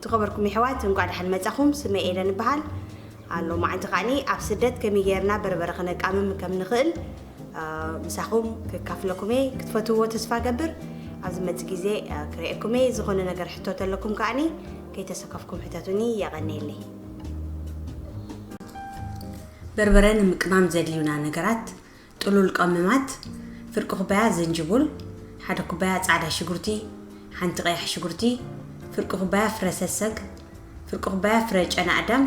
ዝኸበርኩም የሕዋት፣ እንቋዕ ደሓን መጻኹም። ስመይ ኤደን እበሃል። ሎማዓንቲ ከዓኒ ኣብ ስደት ከመይ ጌርና በርበረ ክነቃምም ከም ንኽእል፣ እ፣ ምሳኹም ክካፍለኩም እየ። ክትፈትውዎ ተስፋ ገብር። ኣብ ዝመጽእ ግዜ፣ እ፣ ክርእየኩም እየ። ዝኾነ ነገር ሕቶ ተለኩም ከዓኒ ከይተሰከፍኩም ሕተቱኒ። የቐንየለይ። በርበረ ንምቅማም ዘድልዩና ነገራት ጥሉል ቀመማት፣ ፍርቂ ኩባያ ዝንጅቡል፣ ሓደ ኩባያ ጻዕዳ ሽጉርቲ፣ ሓንቲ ቀያሕ ሽጉርቲ፣ ፍርቂ ኩባያ ፍረ ሰሰግ፣ ፍርቂ ኩባያ ፍረ ጨና ኣዳም፣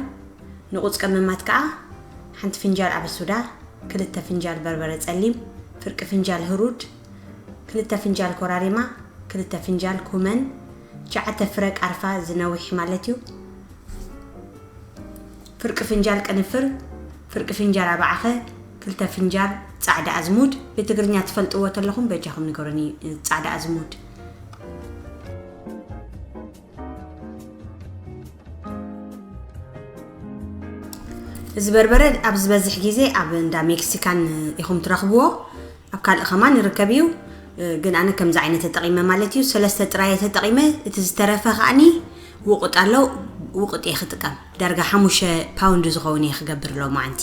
ንቑጽ ቀመማት ከኣ ሓንቲ ፍንጃል ኣበሱዳ፣ ክልተ ፍንጃል በርበረ ጸሊም፣ ፍርቂ ፍንጃል ህሩድ፣ ክልተ ፍንጃል ኮራሪማ፣ ክልተ ፍንጃል ኩመን፣ ትሽዓተ ፍረ ቃርፋ ዝነዊሕ ማለት እዩ። ፍርቂ ፍንጃል ቅንፍር፣ ፍርቂ ፍንጃል ኣባዓኸ፣ ክልተ ፍንጃል ጻዕዳ ኣዝሙድ። ብትግርኛ ትፈልጥዎ ተለኹም በጃኹም ንገሩኒ፣ ጻዕዳ ኣዝሙድ። እዚ በርበረ ኣብ ዝበዝሕ ግዜ ኣብ እንዳ ሜክሲካን ኢኹም ትረኽብዎ። ኣብ ካልእ ከማን ይርከብ እዩ። ግን ኣነ ከምዚ ዓይነት ተጠቒመ ማለት እዩ። ሰለስተ ጥራይ ተጠቒመ፣ እቲ ዝተረፈ ከዓኒ ውቕጥ ኣሎ። ውቕጥ እየ ክጥቀም። ዳርጋ ሓሙሽተ ፓውንድ ዝኸውን እየ ክገብር ሎማዓንቲ።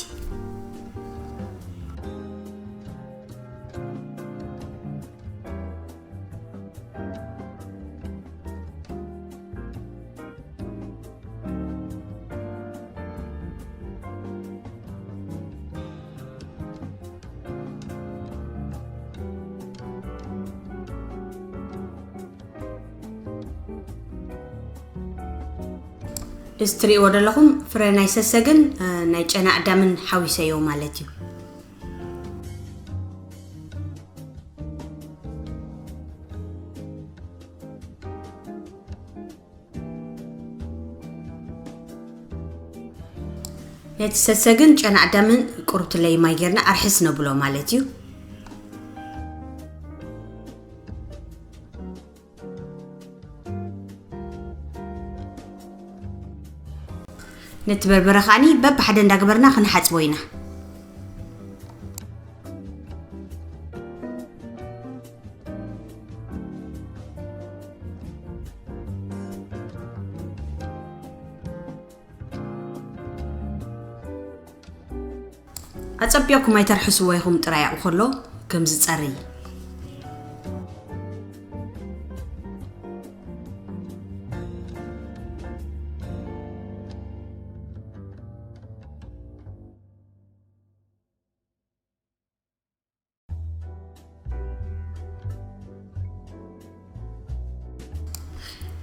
እዚ ትርእይዎ ዘለኹም ፍረ ናይ ሰሰግን፣ እ፣ ናይ ጨና ኣዳምን ሓዊሰዮ ማለት እዩ። ነቲ ሰሰግን ጨና ኣዳምን ቁሩብ ትለይ ማይ ጌርና ኣርሕስ ነብሎ ማለት እዩ። ነቲ በርበረ ከዓኒ በብሓደ እንዳገበርና ክንሓጽቦ ኢና። ኣጸቢቕኩም ኣይተርሕስዎ ኢኹም ጥራይ ኣብኡ ከሎ ከም ዝጸሪ።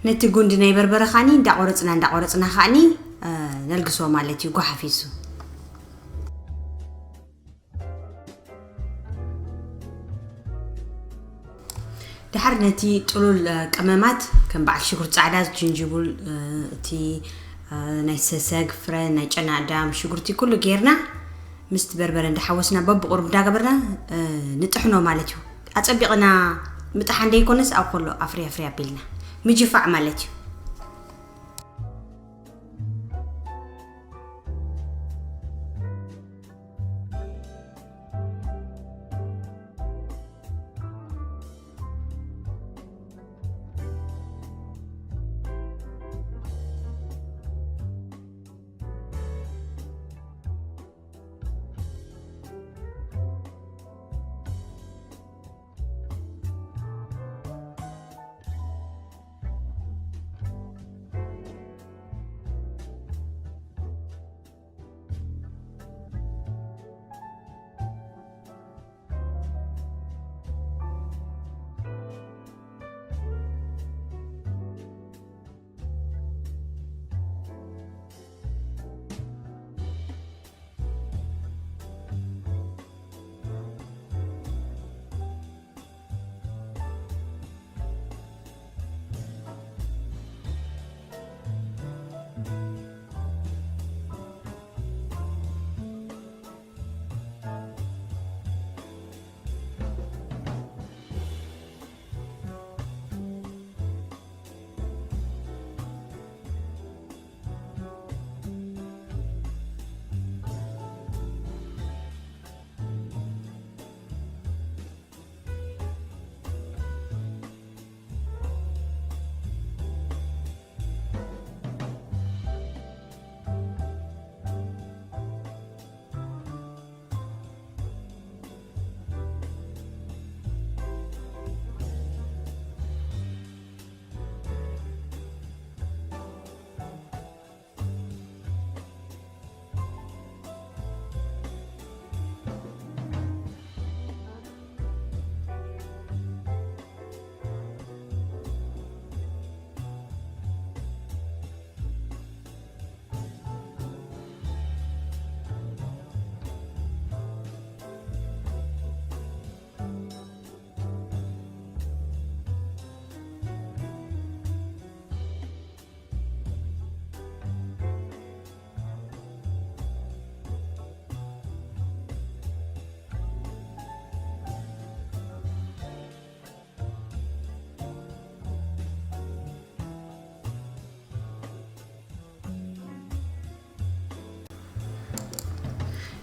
ነቲ ጉንዲ ናይ በርበረ ኻኒ እንዳቆረጽና እንዳቆረጽና ኻኒ፣ እ፣ ነልግሶ ማለት እዩ፣ ጓሓፊሱ። ድሓር ነቲ ጥሉል፣ እ፣ ቀመማት ከም በዓል ሽጉርቲ ጻዕዳ፣ ጅንጅቡል፣ እ፣ እቲ፣ እ፣ ናይ ሰሰግ ፍረ፣ ናይ ጨና ኣዳም፣ ሽጉርቲ ኩሉ ጌርና ምስቲ በርበረ እንዳሓወስና በብቁሩብ እንዳገበርና፣ እ፣ ንጥሕኖ ማለት እዩ። ኣጸቢቕና ምጥሓን ደይኮነስ ኣብ ኮሎ ኣፍርያ ፍርያ ኣቢልና ምጅፋዕ ማለት እዩ።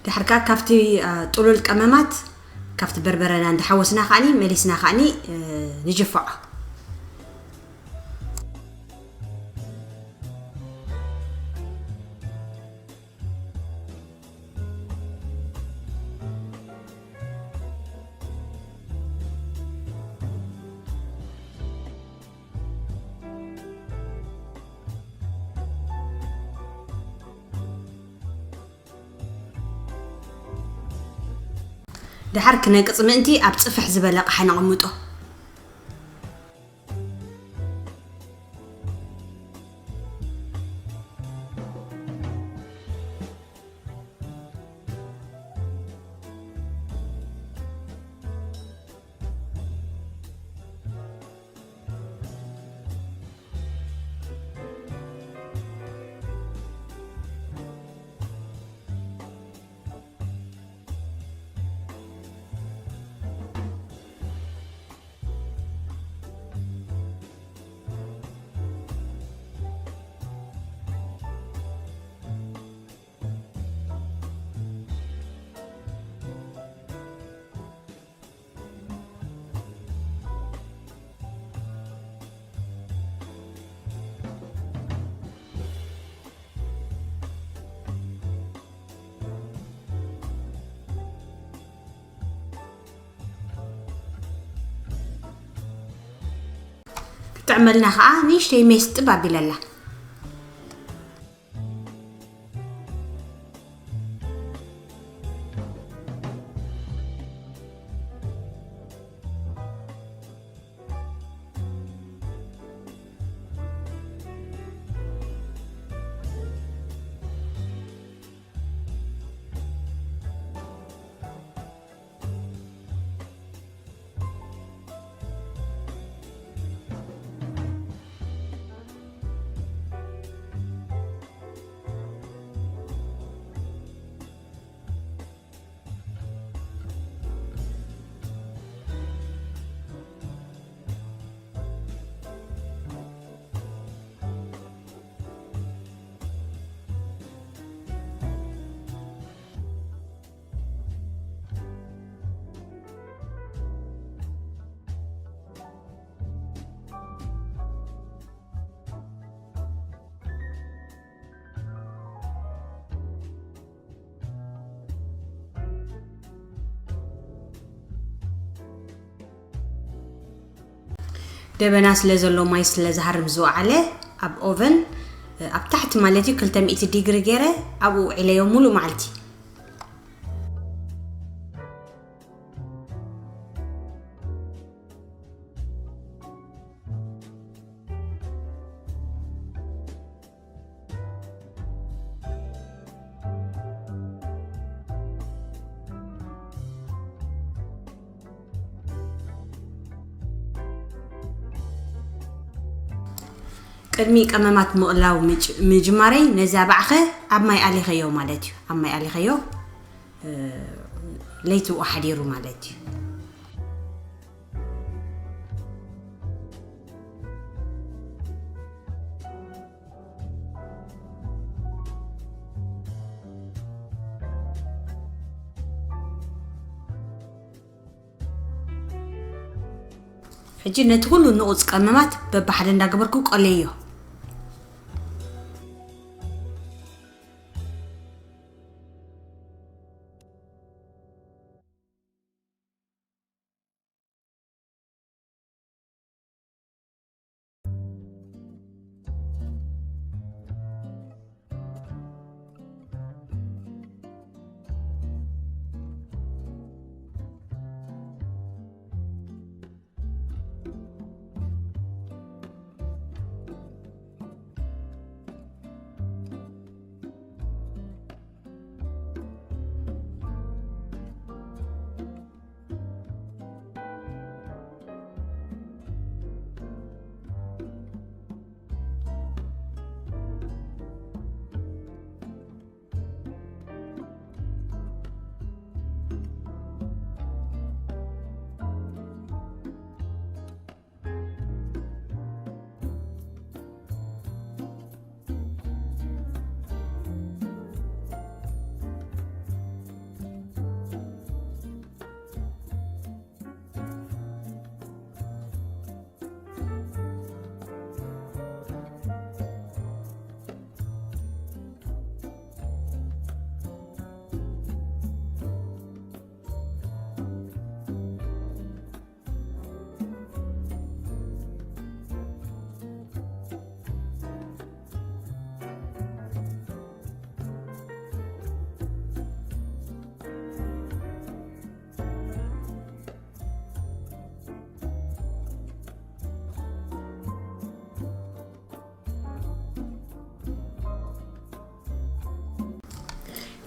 ድሕርካ ካብቲ ጥሉል ቀመማት ካብቲ በርበረና እንዳሓወስና ከዓኒ መሊስና ከዓኒ ንጅፍዖ። ድሓር ክነቅጽ ምእንቲ ኣብ ጽፍሕ ዝበለ ኣቕሓ ነቕምጦ። ክጥዕመልና ከዓ ንእሽተይ ሜስ ጥብ ኣቢለላ። ደበና ስለ ዘሎ ማይ ስለ ዝሃርም ዝወዓለ ኣብ ኦቨን ኣብ ታሕቲ ማለት እዩ ክልተ ሚእቲ ዲግሪ ገይረ ኣብኡ ውዒለዮ ሙሉእ መዓልቲ። ቅድሚ ቀመማት ምቕላው ምጅ- ምጅማረይ ነዛ ባዕኸ ኣብ ማይ ኣሊኸዮ ማለት እዩ። ኣብ ማይ ኣሊኸዮ እ፣ ለይትኡ ሓዲሩ ማለት እዩ። ሕጂ ነቲ ኩሉ ንቑጽ ቀመማት በብሓደ እንዳገበርኩ ቆለዮ።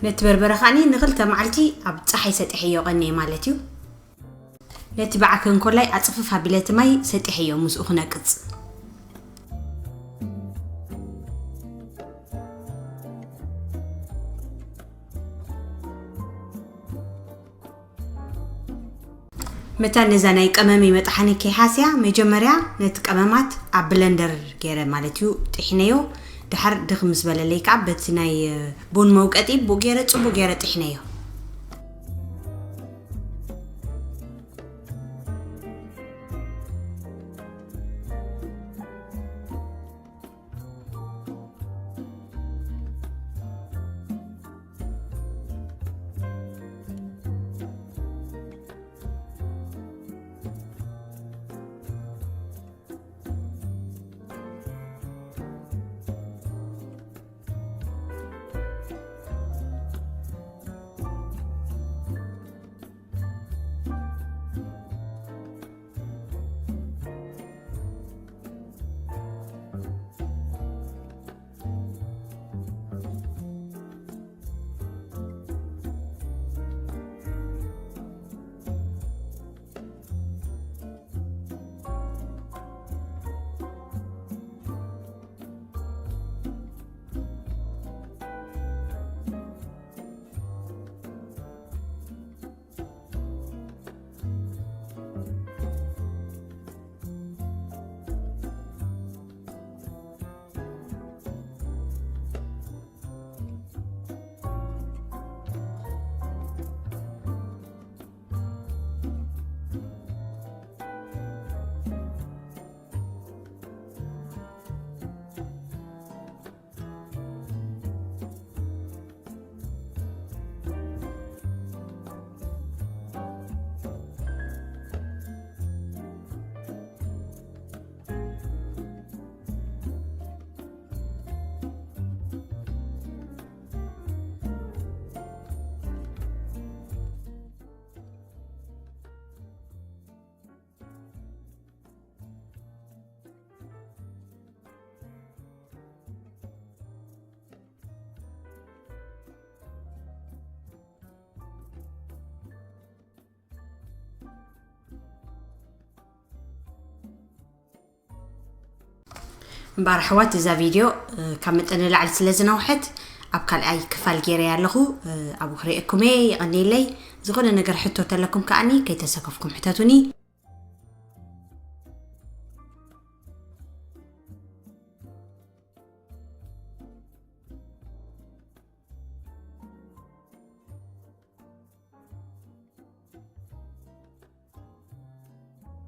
ነቲ በርበረ ከዓኒ ንኽልተ መዓልቲ ኣብ ጸሓይ ሰጢሐዮ ቀንየ ማለት እዩ። ነቲ ብዓከንኮላይ ኣጽፍፍ ኣቢለ እቲ ማይ ሰጢሐዮ ምስኡ ክነቅጽ። መታን ነዛ ናይ ቀመመይ መጥሓኒ ከይሃስያ መጀመርያ ነቲ ቀመማት ኣብ ብለንደር ገይረ ማለት እዩ ጥሒነዮ። ድሓር ድኽ ምስ በለለይ ከዓ በቲ ናይ ቡን መውቀጢ ብኡ ገይረ ጽቡቅ ገይረ ጥሒነዮ። እምበኣር ኣሕዋት፣ እዛ ቪድዮ ካብ መጠን ንላዕሊ ስለ ዝነውሐት ኣብ ካልኣይ ክፋል ገይረያ ኣለኹ። ኣብኡ ክርእየኩም እየ። የቐንየለይ። ዝኾነ ነገር ሕቶ ተለኩም ከኣኒ ከይተሰከፍኩም ሕተቱኒ።